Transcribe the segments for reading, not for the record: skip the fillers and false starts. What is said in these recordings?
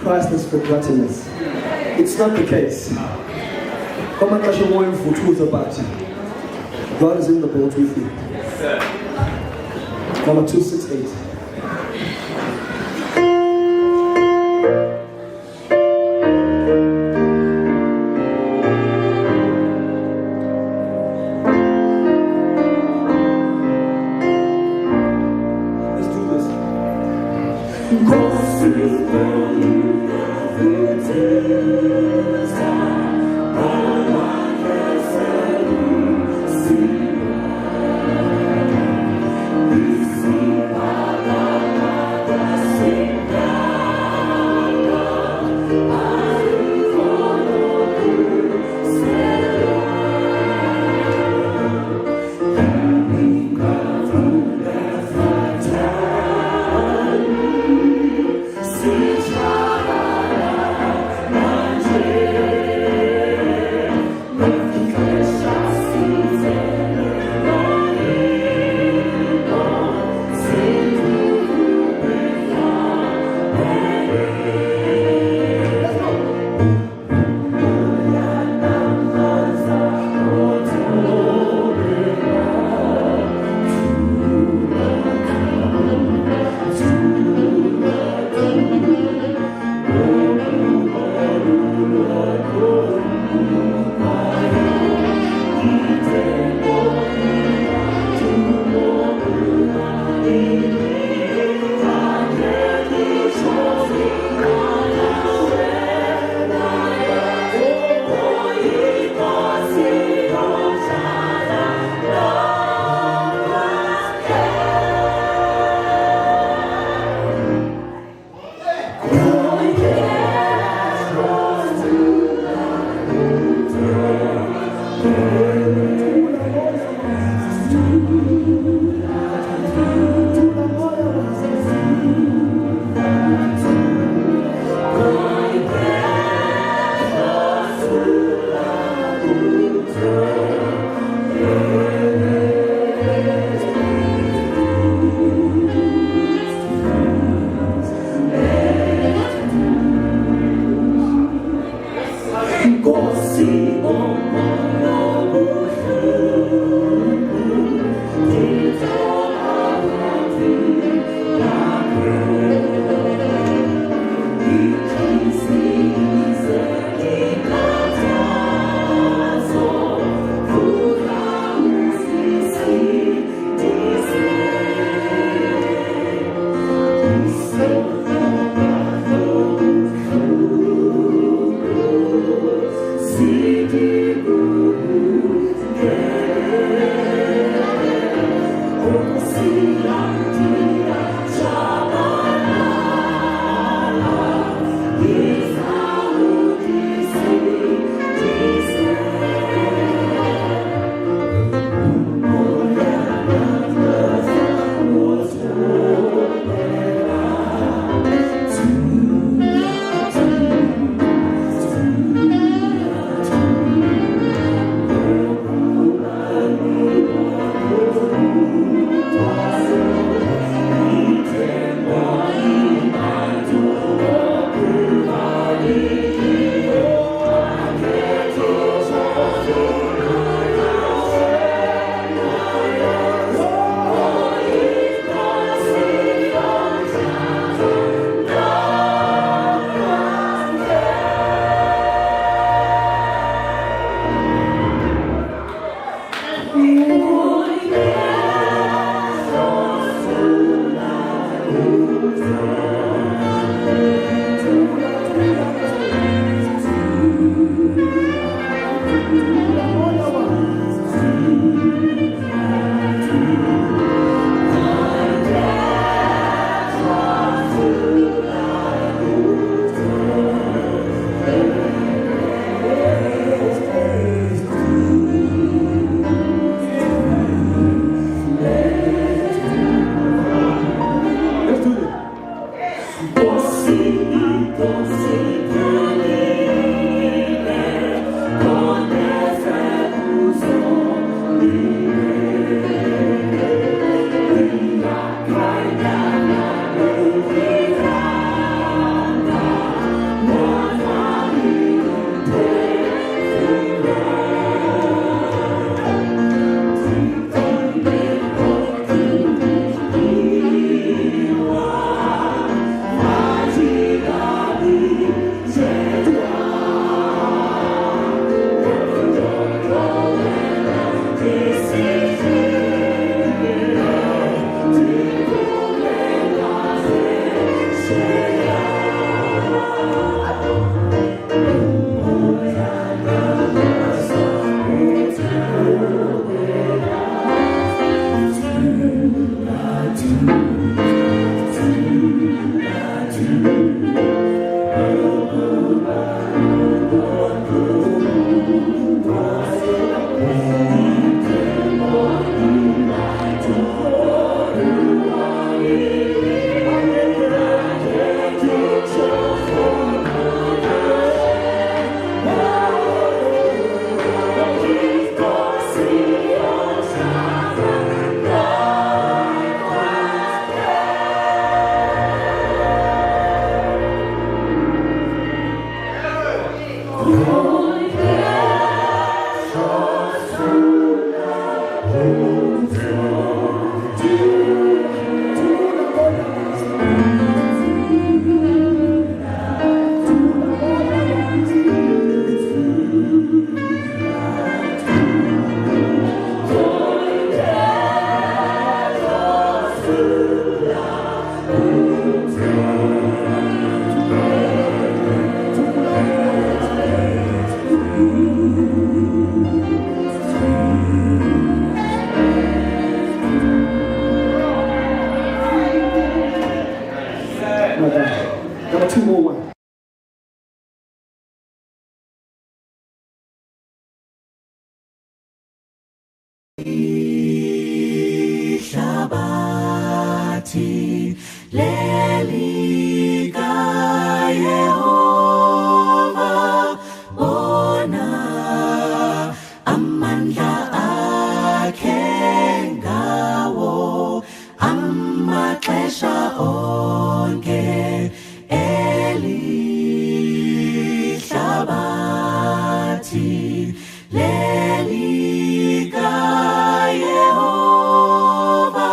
Christ has forgotten us. It's not the case. Kwamaxesha umoya uvuthuza, but God is in the boat with you. Number 268. Let's do this. My God. Number 201. Ihlabathi leli kaYehova, bona amandla akhe ngawo amaxesha onke. Elihlabathi leli kaYehova,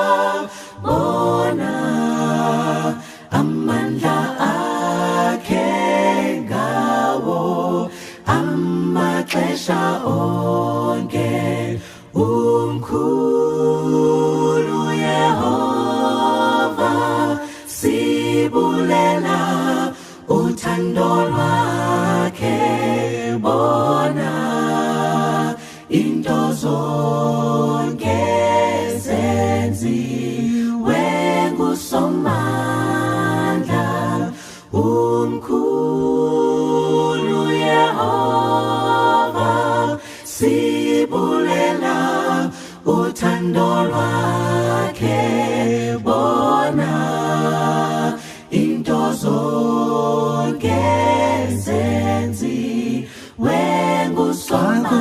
bona amandla akhe ngawo amaxesha onke. Umkhulu Yehova, sibulela uthando lwakhe, bona into zonke zenziwe nguSomandla. Umkhulu Yehova, sibulela uthando lwakhe, bona into zonke zenziwe nguSomandla.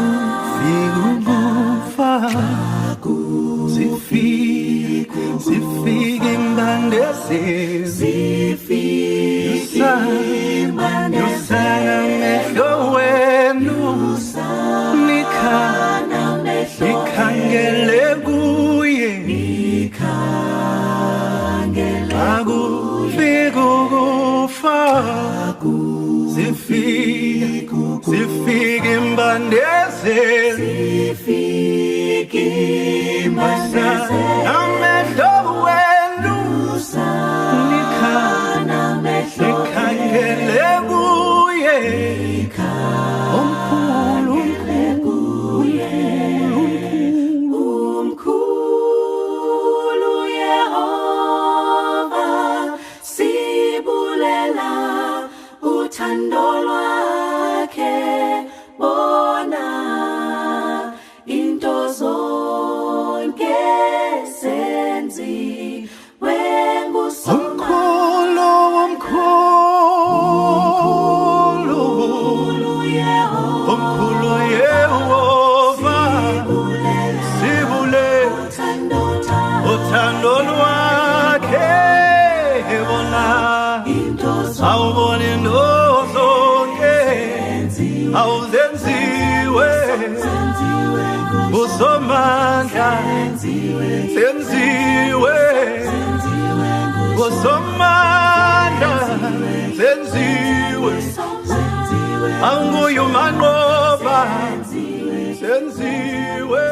Zifike, zifike imbandezelo, Zifike yosana amehlo wenu, nikhangele kuye. Xa kufika ukufa, zifike, zifike imbandezelo, Zifike imbandezelo, amehlo wenu, nikhangele kuye. Omkhulu, omkhulu, omkhulu. Umkhulu Yehova, sibulela uthando lwakhe, bona into zonke zenziwe Omkhulu, omkhulu, nguSomandla. Omkhulu Yehova, sibule Uthando uthando lwakhe, bona into awubona into zonke awuzenziwe nguSomandla, senziwe nguSomandla, senziwe anguye umanqoba, senziwe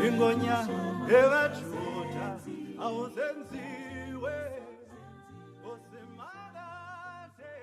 ingonya ekaJuda, awuzenziwe osemakade.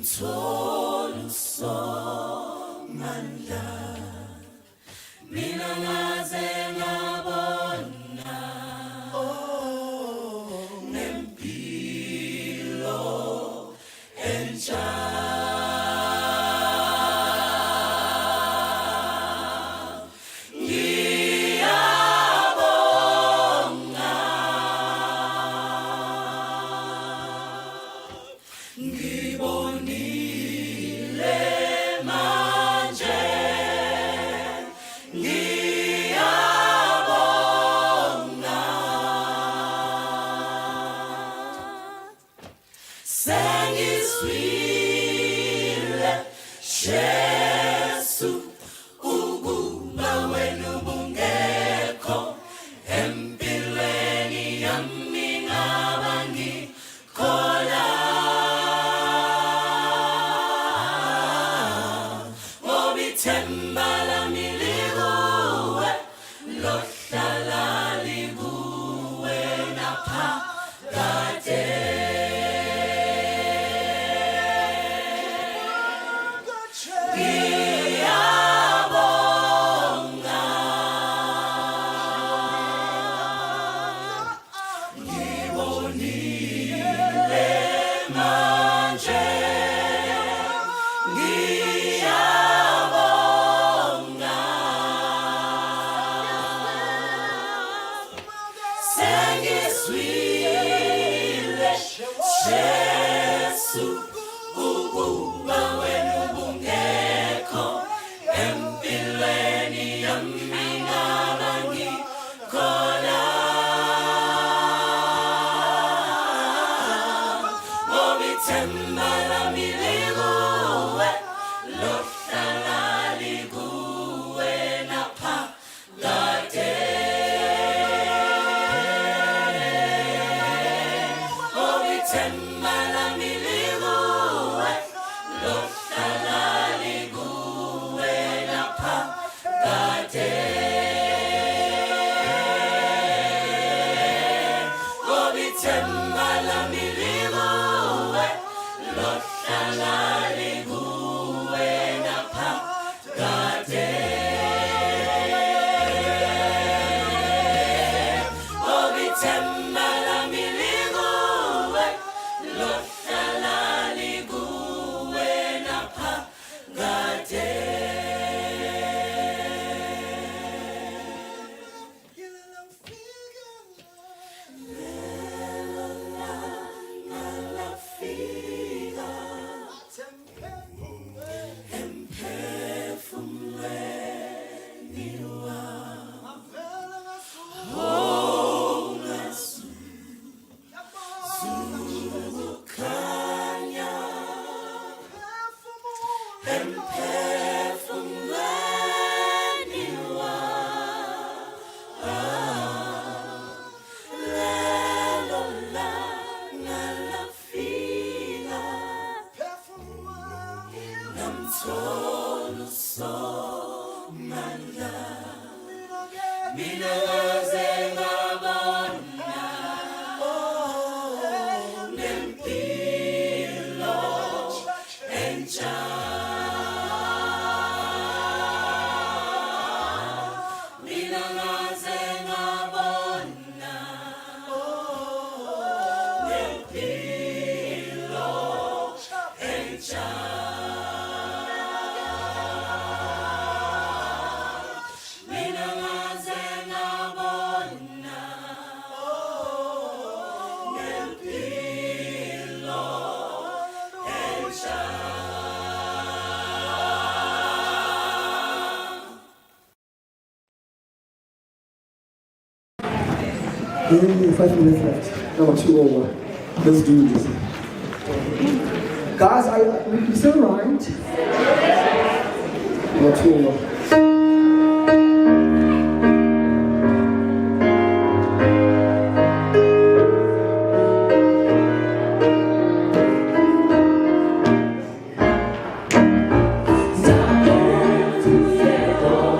Ngamthola uSomandla. Mina ngaze ngabona nempilo entsha. Ngiyabonga, ngibonile manje, ngiyabonga, sengizwile Jesu ukuba wena ubungekho empilweni yami ngaba ngikhona, ngoba ithemba lami likuwe, lohlala likuwe naphakade. Ngiyabonga, ngibonile manje, ngiyabonga, sengizwile Jesu ukuba wena ubungekho empilweni yami ngaba ngikhona, ngoba ithemba lami likuwe, lohlala likuwe naphakade, ngoba ithemba lami likuwe, lohlala likuwe naphakade, ngoba ithemba lami likuwe, lohlala likuwe naphakade, ngoba ithemba lami likuwe, lohlala likuwe naphakade. Lafika emphefumlweni wami, ukukhanya emphefumlweni wami, lelo langa lafika, ngamthola uSomandla. Mina ngaze ngabona nempilo entsha. Mina ngaze ngabona nempilo entsha. Mina ngaze ngabona nempilo entsha. Ooh, 5 minutes left. Number two over. Let's do this. Guys, we still right? Number two over. Siko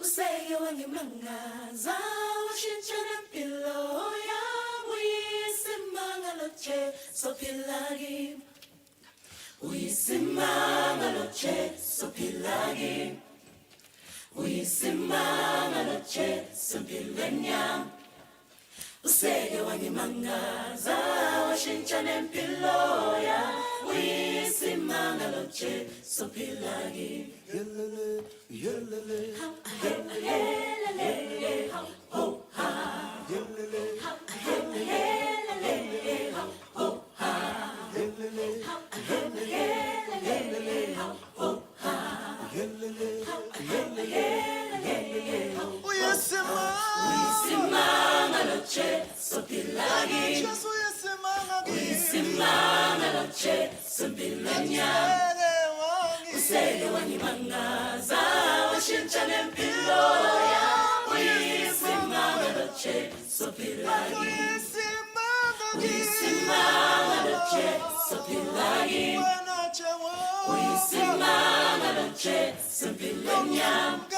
Useke wangimangaza washintsha nempilo yami, uyisimangalo Jesu ophila kimi, uyisimangalo Jesu ophila kimi, uyisimangalo Jesu empilweni yami. Useke wangimangaza washintsha nempilo yami, uyisimangalo Jesu ophila kimi. Yelele, yelele, yelele, yelele, yelele, yelele. Uyisimangalo Jesu ophila kimi, Jesu uyisimanga kimi. uyisimangalo Jesu empilweni yami. Useke wangimangaza washintsha nempilo yami, uyisimangalo Jesu ophila kimi, uyisimangalo Jesu ophila kimi, uyisimangalo Jesu empilweni yami.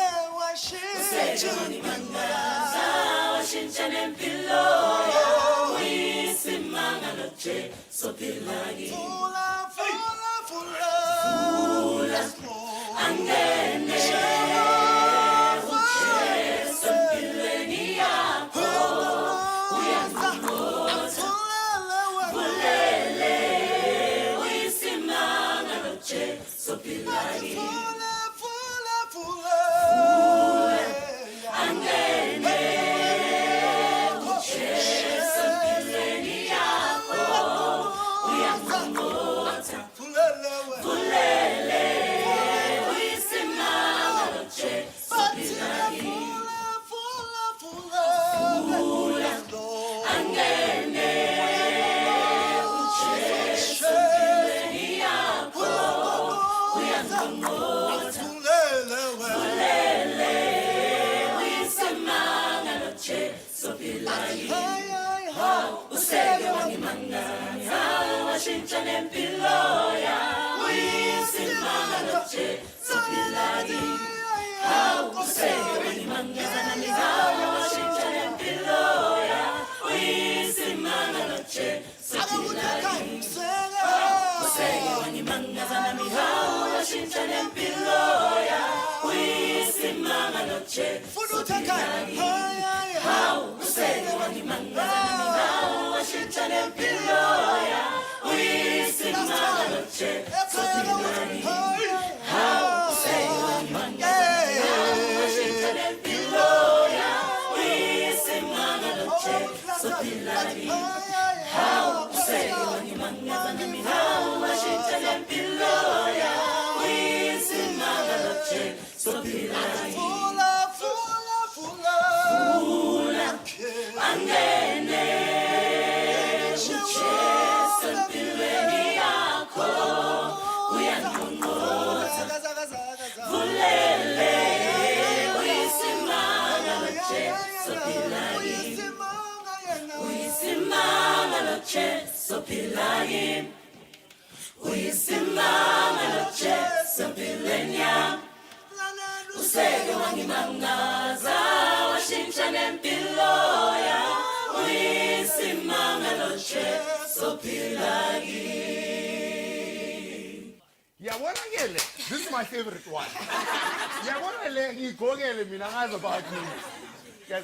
Useke wangimangaza washintsha nempilo yami, uyisimangalo Jesu ophila kimi. Angene uJesu empilweni yakho, uyanqotha vulele, uyisimangalo Jesu ophila kimi. Angene uJesu empilweni yakho, uyanqotha vulele, uyisimangalo Jesu ophila kimi. Angene uJesu empilweni yakho, uyanqotha vulele, uyisimangalo Jesu ophila kimi. Useke wangimangaza washintsha nempilo yami, uyisimangalo Jesu ophila kimi. Useke wangimangaza nami, washintsha nempilo yami, uyisimangalo Jesu ophila kimi. Useke wangimangaza nami, washintsha nempilo yami, uyisimangalo Jesu ophila kimi. Useke wangimangaza nami, Jesu ophila kimi. Uyisimanga lo Jesu empilweni yami. Useke wangimangaza, washintsha nempilo yami. Uyisimanga lo Jesu ophila kimi. Yabona ke le, this is my favorite one. Yabona le, ngiyigqokele mina, ngazi about me. Guys,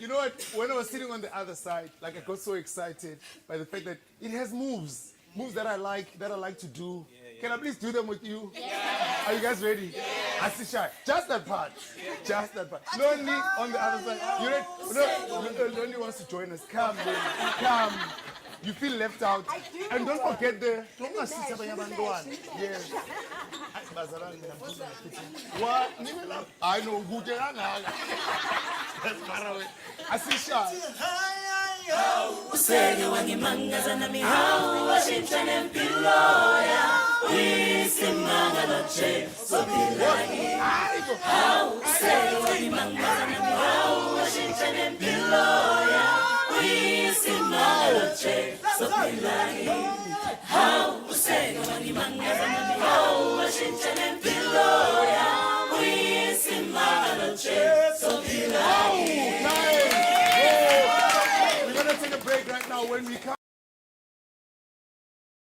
you know what? When I was sitting on the other side, like, I got so excited by the fact that it has moves, moves that I like to do. Can I please do them with you? Are you guys ready? Asishaye. Just that part. Just that part. Lonely on the other side. You ready? No, Lonely wants to join us. Come, Lonely. Come. You feel left out. I do. And don't forget the. Let me match, let me match, let me Yes. Hayi, bazalwane, mina ngifuna ngakithi. Wa, nime lapha. Hayi no, kude kangaka. That's far away. Asishaye. Useke wangimangaza nami, hawu, washintsha nempilo yami. Uyisimanga lo Jesu ophila kimi. Hayi bo. Hawu, useke wangimangaza nami, hawu, washintsha nempilo yami. Uyisimanga lo Jesu ophila kimi. Hawu, useke wangimangaza nami, hawu, washintsha nempilo yami. Uyisimanga lo Jesu ophila kimi. Nice. We're gonna take a break right now. When we come